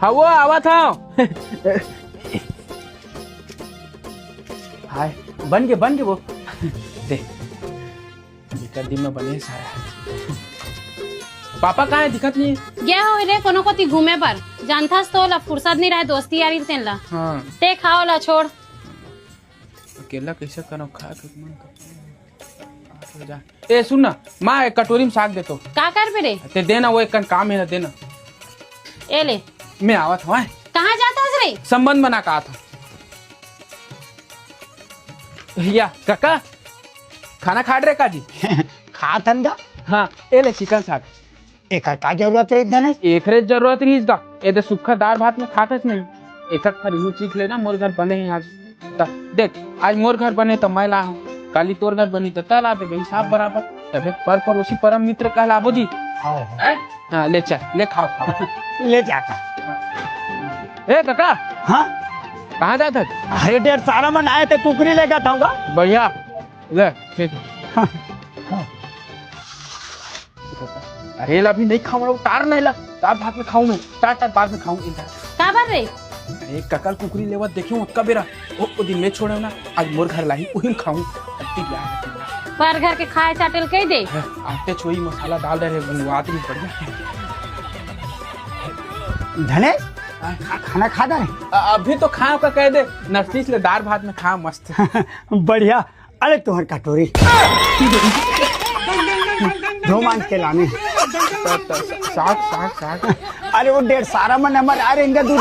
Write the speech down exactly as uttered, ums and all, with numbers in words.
हाँ, वो आवत हव। हाय, बन गे, बन गे वो। दे। एकर दिन में बने सारा। पापा कहाँ हे? दिखत नहीं। गे होही रे कोनो कोती घूमे बर। जानथस तो ला फुर्सत नहीं रहे दोस्ती यारी तेन ला। हाँ। ते खाओ ला छोड़। अकेला कैसे करो, खा के मन करथे। ए सुन ना, माँ एक कटोरी में साग दे तो। का करबे रे? ते दे ना, वो एक कन काम हे ना, दे ना। ए ले। मैं आवत हव। कहाँ जात हस रे? संबंध बना के आत हव। या कका, खाना खात रहे का जी? खात हन गा। हाँ, ए ले चिकन साग। एकर का जरूरत हे धनेश? एकरे जरूरत रहिस गा। ए दे सुक्खा दार भात में खाथस नहीं। एकर फरिहू चीख लेना, मोर घर बने हे आज। त देख, आज मोर घर बने त मैं लाहूं, काली तोर घर बनी त तैं लाबे, हिसाब बराबर। तबे पर पड़ोसी परम मित्र कहलाबो जी। हाँ, हाँ। हैं? हाँ, ले चल, ले खाओ, खाओ। ले जा का। ए कका। हाँ? कहाँ जात हस? अरे डेढ़ सारा मन आए थे, कुकरी लेके आऊंगा। बढ़िया, ले, ठीक हे। हाँ, हाँ। अरे, ला अभी नहीं खाऊं, उतार नहीं ला। दार भात में खाऊं मैं। टार, टार, बाद में खाऊं, इधर। काबर रे? अरे, कका ल कुकरी लेवत देखे हूँ, ओतका बेरा। ओ, ओ दिन मैं छोड़े हूँ ना, आज मोर घर लाही, उही में खाऊं। अति प्यार, अति प्यार। पर घर के खाए चाटे ल कह दे। हाँ, आटे छोई मसाला डाल दे रहे, गुनगुआत भी बढ़िया। धनेश, हाँ। खा-, खाना खा दे। अ-, अभी तो खाओ का कह दे, नरतीस ले दार भात में खा मस्त। बढ़िया। अरे तुम्हार कटोरी। धो मांज के लाने। साग, साग, साग। अरे वो डेढ़ सारा मन हमर आ रहे, इनका दूध